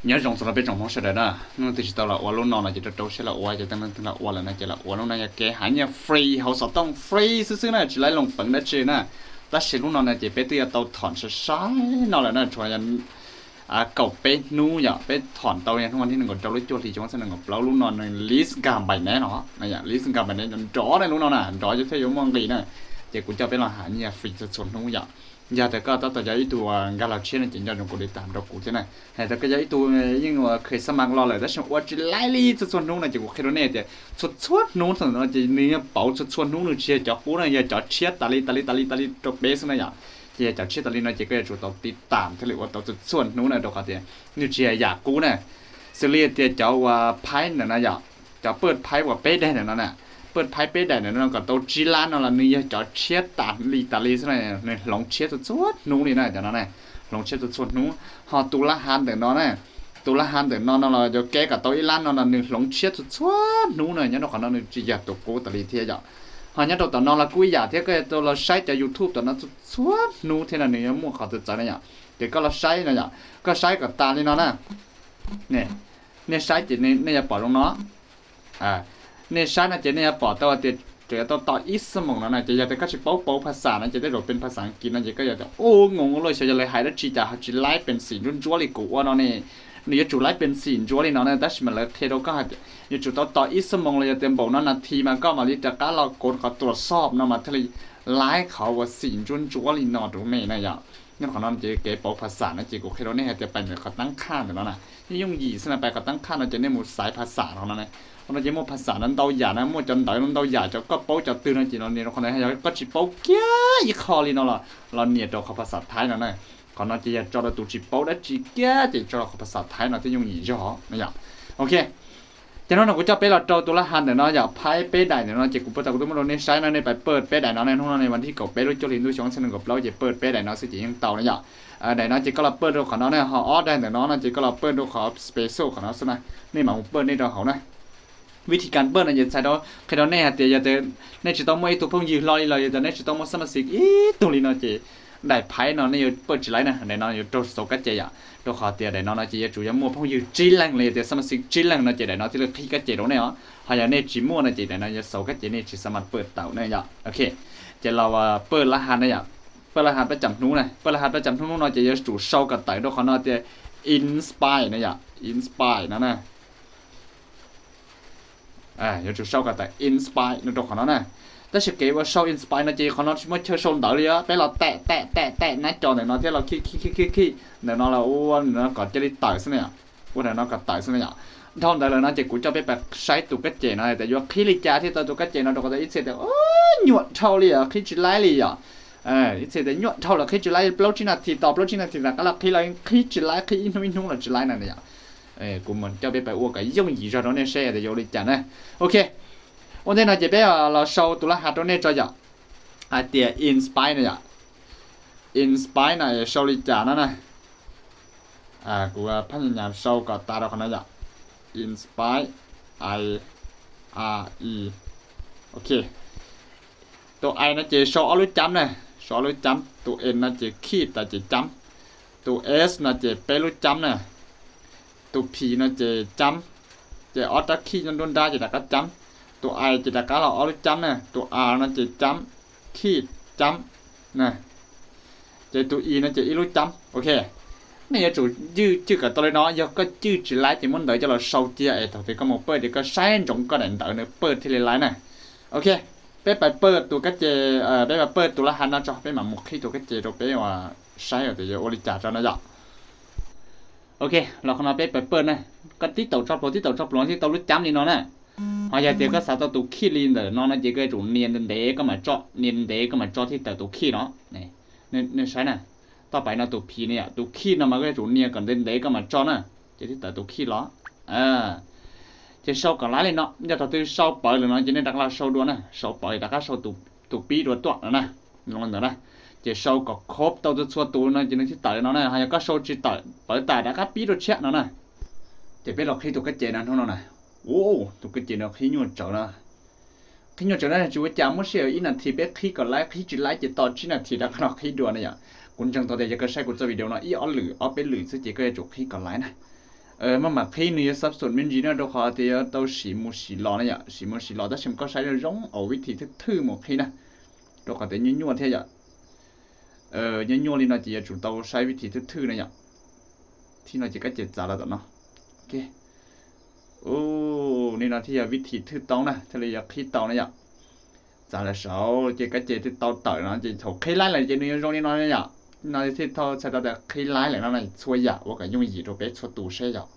Nyob zoo txog rau peb tsoom Hmoob sawv daws na, hnub twg tsis tau los ua lub no no ces rau rau siab los ua, ces tej no twb los ua lawm no ces los ua lub no yog kev hais nyiaj free hauv xov tooj free xwb xwb na, tsis laib loos peev dab tsi na. Tab sis lub no no ces peb twb yuav tau thom sai sai no lawm na, tsuas yog kaum peb hnub yom, peb thom tau yog hnub vas thib nees nkaum rau lub cuaj hli xyoo ob txhiab nees nkaum plaub lub no nws list nkag Binance no, list nkag Binance nrov na lub no na, nrov thiaj yuav muaj nqis na. Ces kuv coj peb los hais nyiaj free txhua txhua hnub yom. Yog tias koj tab tom yog ib tug nkag los tshiab no ces nco ntsoov kuv li tam rau kuv thiab na. Hais tias koj yog ib tug yeej ua Christmas los lawm tab sis ua tsis laib li txhua txhua hnub no ces kuv qhia rau nej tias txhua txhua hnub no ces nws yeej pauv txhua txhua hnub, nws tsis yog cov qub na, yog cov tshiab tas li tas li tas li tas li rau peb xwb na yom. Ces yog cov tshiab tas li no ces koj yuav tsum tau tiv tam thiaj li ua tau txhua txhua hnub na, rau qhov tias nws tsis yog yam qub na. Xws li tias cov uas phaib ntawm no yom, cov pawj phaib uas peb daim ntawm no na, pawj phaib peb daim ntawm no kom tau tsib lab no los nws yog cov tshiab tas li tas li xwb na, nws hloov tshiab txhua txhua hnub li na cov no na, hloov tshiab txhua txhua hnub. Ho tus lab hav ntawm no na, tus lab hav ntawm no no los yuav kev kom tau ib lab no los nws hloov tshiab txhua txhua hnub na, nyob rau qhov no nws tsis yog tus qub tas li thiab yom. Ho nyob rau tom no los kuj ib yam thiab, koj yuav tau los saib cov YouTube tom no txhua txhua hnub thiab no nws yuav muaj qhov txawv txawv na yom. Ces koj los saib no yom, koj saib kom tas li no na. Nej saib ces nej yuav pom zoo no. Nej saib no ces nej yuav pom tau tias tseem yuav tau tos ib xuab moos no na, ces yog tias koj tsis paub pauv phas xam no ces tej zaum pes phas xam Askiv no ces koj yuav tias u, ngoo ua luaj, xyov yog lawv hais dab tsi cas ho tsis laib pes xim ntsuab ntsuab li kuv ua no ne. Nws yuav tsum laib pes xim ntsuab li no na, tab sis mas lawv qhia rau koj hais tias yuav tsum tau tos ib xuab moos los yog tias npaum no nas this mas koj mam li rov qab los kov qhov tuas xob no mas thiaj li laib qhov uas xim ntsuab ntsuab li no rau nej na yom. Nyob qhov no ces kev pauv phas xam no ces kuv qhia rau nej hais tias pais ntawm qhov tab qhaj ntawm no na, yeej yooj yim xwb na, pais qhov tab qhaj no ces nej mus xaiv phas xam rau no na. Qhov no ces muaj phas xam no ntau yam na, muaj cov ntawv no ntau yam, cov koj paub cov twg no ces los nias rau qhov ntawd, yog koj tsis paub kiag ib qho li no los los nias rau qhov phas xam Thaib no na. Qhov no ces yog tso rau tus tsis paub dab tsi kiag ces tso rau qhov phas xam Thaib no thiaj yooj yim zog no yom. Ok, ces hnub no kuv coj peb los rau tus lab hav ntawm no yom, phaib peb daim ntawm no ces kuv puag ta kuv twb muab rau nej saib no, nej pais pawj peb daim no ne, hnub no ne vas thib kaum peb lub cuaj hli ntuj xyoo ob txhiab nees nkaum plaub ces pawj peb daim no xwb ces yeej tau na yom. Daim no ces koj los pawj rau qhov no ne, ho ob daim ntawm no no ces koj los pawj rau qhov special qhov no xwb na, nej mam mus pawj nej rau hauv na. Vib thib kas pawj no ces txhais tau qhia rau nej hais tias yog tias nej tsis tau muaj ib tug phooj ywg hlo li los yog tias nej tsis tau muaj xab mas xis ib tug li no ces daim phaib no nej yuav pawj tsis laib na, daim no yuav raug xauv kab ces yom, rau qhov tias daim no no ces yuav tsum yuav muaj phooj ywg tsib leeg los yog tias xab mas xis tsib leeg no ces daim no thiaj li qhib kab ces rau nej os. Ho yog nej tsis muaj no ces daim no yuav xauv kab ces nej tsis xav mas pawj tau na yom. Ok, ces los pawj lab hav na yom, pawj lab hav pab cam hnub na, pawj lab hav pab cam hnub no ces yuav tsum sau kom tawm rau qhov no tias inspire na yom, inspire no na. Yuav tsum sau kom tawm inspire no rau qhov no na. Tab sis kev ua sau inspire no ces qhov no tsis muaj chaw sau ntawv li os, peb los tam tam tam tam nab co ntawm no thiab los khij khij khij khij ntawm no los ua kom cia li tawm xwb na yom. Ua ntawm no kom tawm xwb na yom. Dhau ntawd lawm no ces kuv coj peb pais saib tus kab ces no tias yuav qhib li cas thiaj tau tus kab ces no, rau qhov tias ib txhia tias nyuaj dhau li os, qhib tsis laib li yom. Ib txhia tias nyuaj dhau lawm, qhib tsis laib, plaub tsib nas this tos, plaub tsib nas this rov qab los qhib los qhib tsis laib, qhib ib hnub ib hnub los tsis laib na yom. Kuv mus coj peb pais ua kom yooj yim zog rau nej saib tias yuav ua li cas na. Ok, ua ntej no ces peb los sau tus lab hav rau nej tso yom. Hais tias inspire no yom, inspire no sau li cas no na. Kuv phaj nyam nyam sau kom tas rau qhov no yom. Inspire, i, a, e. Ok, tus i no ces sau ob lub cam na, sau ob lub cam. Tus n no ces khij tas ces cam. Tus s no ces peb lub cam na. Tus p no ces cam, ces ob rab khij nyob nruab nrab ces rov qab cam. Tus i ces rov qab los ob lub cam na, tus a no ces cam, khij, cam na. Ces tus i no ces ib lub cam. Ok, nej yuav tsum ywj cwj kom tau li no, yog koj cwj tsis laib ces muab ntawv coj los sau cia es thaum twg koj mus pawj ces koj saib ntsoov koj daim ntawv nws pawj thiaj li laib na. Ok, peb pais pawj tus kab ces, peb pais pawj tus lab hav no tso, peb mam mus qhib tus kab ces rau peb ua saib tias yuav ua li cas tso no yom. Ok, los qhov no peb pais pawj na, koj tib taum tso pluas tib taum tso pluas thiaj tau lub cam li no na. Ho yog tias koj xav tau tus khij li ntawm no no ces koj yuav tsum nias ntev ntev koj mam tso, nias ntev koj mam tso thiaj tawm tus khij no. Nej saib na, toj pais no tus p no yom, tus khij no mas koj yuav tsum nias kom ntev ntev koj mam tso na, ces thiaj tawm tus khij los. Ces sau kom laib li no, yog thaum twg sau pawv lawm no ces nej rov qab los sau dua na, sau pawv rov qab sau tus pib dua tuaj no na, zoo li ntawd na. Ces sau kom khov tau txhua txhua tus no ces nws thiaj tawm no na, ho yog koj sau tsis tawm pawv tas rov qab pib dua tshiab no na. Ces peb los qhib tus kab ces no hnub no na. Tus kab ces no qhib nyuaj tsawv no. Qhib nyuaj tsawv na, tsis ua cas, muab sij hawm ib nas this peb qhib kom laib, qhib tsis laib ces tos tsib nas this rov qab los qhib dua na yom. Kuv ntseeg tau tias yog koj saib kuv txoj video no ib ob lwm ob peb lwm xwb ces koj yuav tsum qhib kom laib na. Maj mam qhib nws yuav xab xum me ntsis na, rau qhov tias yuav tau sim mus sim los na yom, sim mus sim los tab sis koj saib zoo zoo au vib thim thwj thwj mus qhib na, rau qhov tias nyuaj nyuaj thiab yom. Nyuaj nyuaj li no ces yuav tsum tau saib vib thim thwj thwj na yom. Thib no ces koj ces txav los tom no. Li no thiaj yog vib thim thwj tau na, thiaj li yuav qhib tau na yom. Txav los saud ces koj ces thiaj tau tawm no ces thaum qhib laib lawm ces nws yuav zoo li no yom. No thiaj tau txhais tau tias qhib laib lawm no na, txhua yam ua kom yooj yim rau peb txhua tus seb yom.